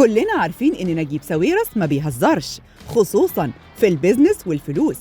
كلنا عارفين إن نجيب ساويرس ما بيهزرش، خصوصا في ال business والفلوس.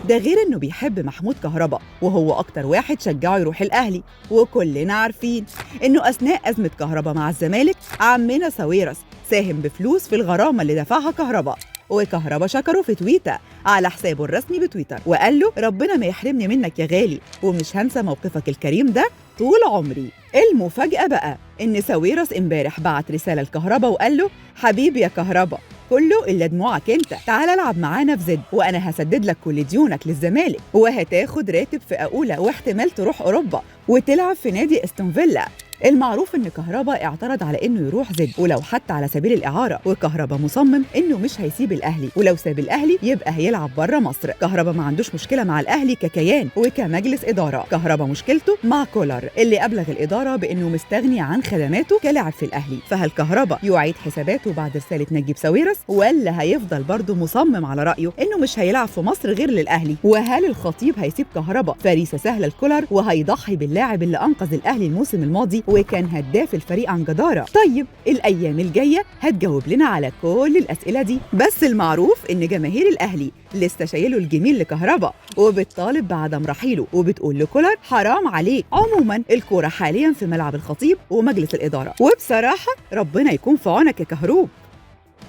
ده غير إنه بيحب محمود كهربا وهو أكتر واحد شجعه يروح الأهلي. وكلنا عارفين إنه أثناء أزمة كهربا مع الزمالك عمنا ساويرس ساهم بفلوس في الغرامة اللي دفعها كهربا، وكهربا شكره في تويتر على حسابه الرسمي بتويتر وقال له ربنا ما يحرمني منك يا غالي، ومش هنسى موقفك الكريم ده طول عمري. المفاجأة بقى إن ساويرس امبارح بعت رسالة لكهربا وقال له حبيبي يا كهربا، كله إلا دموعك أنت، تعال العب معانا في زد وأنا هسدد لك كل ديونك للزمالك، وهتاخد راتب في أولى واحتمال تروح أوروبا وتلعب في نادي استون فيلا. المعروف إن كهربا اعترض على إنه يروح زد ولو حتى على سبيل الإعارة، وكهربا مصمم إنه مش هيسيب الأهلي، ولو ساب الأهلي يبقى هيلعب بره مصر. كهربا ما عندوش مشكلة مع الأهلي ككيان وكمجلس إدارة، كهربا مشكلته مع كولر اللي أبلغ الإدارة بإنه مستغني عن خدماته كلاعب في الأهلي. فهل كهربا يعيد حساباته بعد رسالة نجيب ساويرس، ولا هيفضل برضه مصمم على رأيه إنه مش هيلعب في مصر غير للأهلي؟ وهل الخطيب هيسيب كهربا فريسة سهلة لكولر وهيضحي باللاعب اللي أنقذ الأهلي الموسم الماضي وكان هداف الفريق عن جدارة؟ طيب الأيام الجاية هتجاوب لنا على كل الأسئلة دي. بس المعروف إن جماهير الأهلي لسه شايله الجميل لكهربا وبتطالب بعدم رحيله وبتقول لكولر حرام عليك. عموما الكورة حاليا في ملعب الخطيب ومجلس الإدارة، وبصراحة ربنا يكون في عونك يا كهروب.